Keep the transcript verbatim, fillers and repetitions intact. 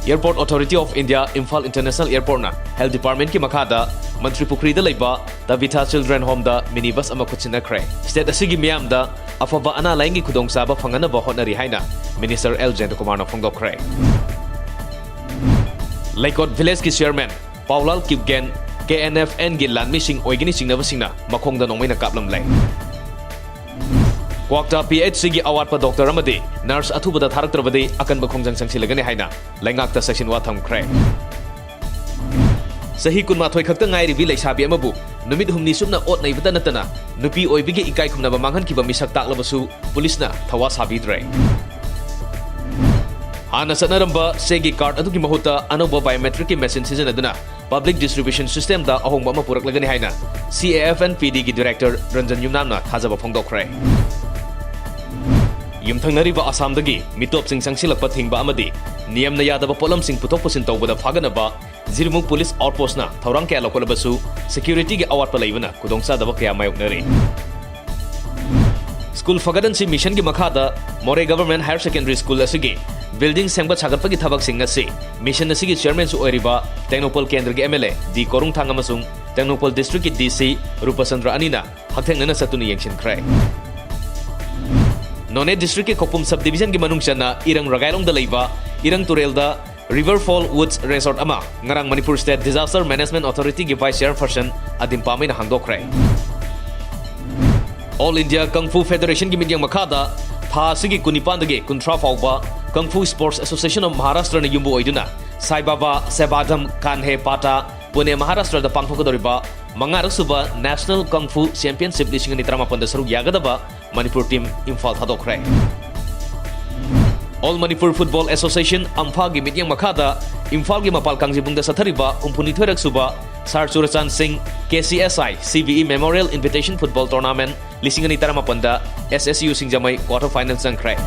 Airport Authority of India Imphal International Airportꯅ Health Departmentꯀꯤ ꯃꯈꯥꯗ ꯃꯟꯇ꯭ꯔꯤ ꯄꯨꯈ꯭ꯔꯤꯗ ꯂꯩꯕ Tabitha Children Homeꯗ minibus ꯑꯃ ꯈꯨꯠꯁꯤꯟꯅꯈ꯭ꯔꯦ꯫ State ꯑꯁꯤꯒꯤ ꯃꯤꯌꯥꯝꯗ ꯑꯐꯕ ꯑꯅꯥ ꯂꯥꯌꯦꯡꯒꯤ ꯈꯨꯗꯣꯡꯆꯥꯕ ꯐꯪꯍꯟꯅꯕ ꯍꯣꯠꯅꯔꯤ ꯍꯥꯏꯅ Minister ꯑꯦꯜ ꯖꯌꯟꯇꯀꯨꯃꯥꯔꯅ ꯐꯣꯡꯗꯣꯛꯈ꯭ꯔꯦ꯫ ꯂꯩꯀꯣꯠ villageꯀꯤ chairman ꯄꯥꯎꯂꯥꯜ ꯀꯤꯞꯒꯦꯟ KNFNꯒꯤ ꯂꯥꯟꯃꯤꯁꯤꯡ ꯑꯣꯏꯒꯅꯤ ꯆꯤꯡꯅꯕꯁꯤꯡꯅ ꯃꯈꯣꯡꯗ ꯅꯣꯡꯃꯩꯅ ꯀꯥꯞꯂꯝꯂꯦ꯫ ꯀ꯭ꯋꯥꯛꯇꯥ PHCꯒꯤ ꯑꯋꯥꯠꯄ doctor ꯑꯃꯗꯤ nurse ꯑꯊꯨꯕꯗ ꯊꯥꯔꯛꯇ꯭ꯔꯕꯗꯤ ꯑꯀꯟꯕ ꯈꯣꯡꯖꯪ ꯆꯪꯁꯤꯜꯂꯒꯅꯤ ꯍꯥꯏꯅ ꯂꯩꯉꯥꯛꯇ ꯆꯦꯛꯁꯤꯟꯋꯥ ꯊꯝꯈ꯭ꯔꯦ꯫ ꯆꯍꯤ ꯀꯨꯟꯃꯥꯊꯣꯏ ꯈꯛꯇ ꯉꯥꯏꯔꯤꯕꯤ ꯂꯩꯁꯥꯕꯤ ꯑꯃꯕꯨ ꯅꯨꯃꯤꯠ ꯍꯨꯝꯅꯤ ꯆꯨꯞꯅ ꯑꯣꯠ ꯅꯩꯕꯇ ꯅꯠꯇꯅ ꯅꯨꯄꯤ ꯑꯣꯏꯕꯒꯤ ꯏꯀꯥꯏ ꯈꯨꯝꯅꯕ ꯃꯥꯡꯍꯟꯈꯤꯕ ꯃꯤꯁꯛ ꯇꯥꯛꯂꯕꯁꯨ ꯄꯨꯂꯤꯁꯅ ꯊꯋꯥ ꯁꯥꯕꯤꯗ꯭ꯔꯦ꯫ ꯍꯥꯟꯅ ꯆꯠꯅꯔꯝꯕ ꯆꯦꯒꯤ card ꯑꯗꯨꯒꯤ ꯃꯍꯨꯠꯇ ꯑꯅꯧꯕ biometricꯀꯤ machine ꯁꯤꯖꯤꯟꯅꯗꯨꯅ public distribution systemꯗ ꯑꯍꯣꯡꯕ ꯑꯃ ꯄꯨꯔꯛꯂꯒꯅꯤ ꯍꯥꯏꯅ CAFNPDꯒꯤ director ꯔꯟꯖꯟ ꯌꯨꯝꯅꯥꯝꯅ ꯊꯥꯖꯕ ꯐꯣꯡꯗꯣꯛꯈ꯭ꯔꯦ꯫ ꯌꯨꯝꯊꯪꯅꯔꯤꯕ ꯑꯁꯥꯝꯗꯒꯤ ꯃꯤꯇꯣꯞꯁꯤꯡ ꯆꯪꯁꯤꯜꯂꯛꯄ ꯊꯤꯡꯕ ꯑꯃꯗꯤ ꯅꯤꯌꯝꯅ ꯌꯥꯗꯕ ꯄꯣꯠꯂꯝꯁꯤꯡ ꯄꯨꯊꯣꯛ ꯄꯨꯁꯤꯟ ꯇꯧꯕꯗ ꯐꯥꯒꯠꯅꯕ ꯖꯤꯔꯤꯃꯨꯛ ꯄꯨꯂꯤꯁ outpostꯅ ꯊꯧꯔꯥꯡ ꯀꯌꯥ ꯂꯧꯈꯠꯂꯕꯁꯨ securityꯒꯤ ꯑꯋꯥꯠꯄ ꯂꯩꯕꯅ ꯈꯨꯗꯣꯡꯆꯥꯗꯕ ꯀꯌꯥ ꯃꯥꯌꯣꯛꯅꯔꯤ꯫ ꯁ꯭ꯀꯨꯜ ꯐꯒꯠꯍꯟꯁꯤ ꯃꯤꯁꯟꯒꯤ ꯃꯈꯥꯗ ꯃꯣꯔꯦ Government Higher Secondary School ꯑꯁꯤꯒꯤ building ꯁꯦꯝꯒꯠ ꯁꯥꯒꯠꯄꯒꯤ ꯊꯕꯛꯁꯤꯡ ꯑꯁꯤ ꯃꯤꯁꯟ ꯑꯁꯤꯒꯤ chairmanꯁꯨ ꯑꯣꯏꯔꯤꯕ ꯇꯦꯡꯅꯧꯄꯜ ꯀꯦꯟꯗ꯭ꯔꯒꯤ MLA ꯗꯤ ꯀꯣꯔꯨꯡꯊꯥꯡ ꯑꯃꯁꯨꯡ ꯇꯦꯡꯅꯧꯄꯜ districtꯀꯤ DC ꯔꯨꯄꯆꯟꯗ꯭ꯔ ꯑꯅꯤꯅ ꯍꯛꯊꯦꯡꯅꯅ ꯆꯠꯇꯨꯅ ꯌꯦꯡꯁꯤꯟꯈ꯭ꯔꯦ꯫ ꯅꯣꯅꯦ districtꯀꯤ ꯈꯧꯄꯨꯝ sub divisionꯒꯤ ꯃꯅꯨꯡ ꯆꯟꯅ ꯏꯔꯪ ꯔꯒꯥꯏꯔꯣꯡꯗ ꯂꯩꯕ ꯏꯔꯪ ꯇꯨꯔꯦꯜꯗ River Fall Woods Resort ꯑꯃ ꯉꯔꯥꯡ Manipur State Disaster Management Authorityꯒꯤ Vice Chairperson ꯑꯗꯤꯝ ꯄꯥꯃꯩꯅ ꯍꯥꯡꯗꯣꯛꯈ꯭ꯔꯦ꯫ All India Kung Fu Federationꯒꯤ ꯃꯤꯠꯌꯦꯡ ꯃꯈꯥꯗ ꯊꯥ ꯑꯁꯤꯒꯤ ꯀꯨꯟꯅꯤꯄꯥꯟꯗꯒꯤ ꯀꯨꯟꯊ꯭ꯔꯥ ꯐꯥꯎꯕ Kung Fu Sports Association of Maharashtraꯅ ꯌꯨꯝꯕꯨ ꯑꯣꯏꯗꯨꯅ ꯁꯥꯏ ꯕꯥꯕꯥ ꯁꯦꯕꯥꯙꯝ ꯀꯥꯟꯍꯦ ꯄꯥꯇꯥ, ꯄꯨꯅꯦ, ꯃꯍꯥꯔꯥꯁꯇ꯭ꯔꯗ ꯄꯥꯡꯊꯣꯛꯀꯗꯧꯔꯤꯕ ꯃꯉꯥꯔꯛ ꯁꯨꯕ National Kung Fu Championship ꯂꯤꯁꯤꯡ ꯑꯅꯤ ꯇꯔꯥꯃꯥꯄꯟꯗ ꯁꯔꯨꯛ ꯌꯥꯒꯗꯕ Manipur team Imphal ꯊꯥꯗꯣꯛꯈ꯭ꯔꯦ꯫ All Manipur Football Association, ꯑꯝꯐꯥꯒꯤ ꯃꯤꯠꯌꯦꯡ ꯃꯈꯥꯗ ꯏꯝꯐꯥꯜꯒꯤ ꯃꯄꯥꯜ ꯀꯥꯡꯖꯩꯕꯨꯡꯗ ꯆꯠꯊꯔꯤꯕ ꯍꯨꯝꯐꯨꯅꯤꯊꯣꯏꯔꯛ ꯁꯨꯕ ꯁꯥꯔ ꯆꯨꯔꯆꯥꯟ ꯁꯤꯡ KCSI CBE Memorial Invitation Football Tournament ꯂꯤꯁꯤꯡ ꯑꯅꯤ ꯇꯔꯥꯃꯥꯄꯟꯗ SSU ꯁꯤꯡꯖꯃꯩ quarter final ꯆꯪꯈ꯭ꯔꯦ꯫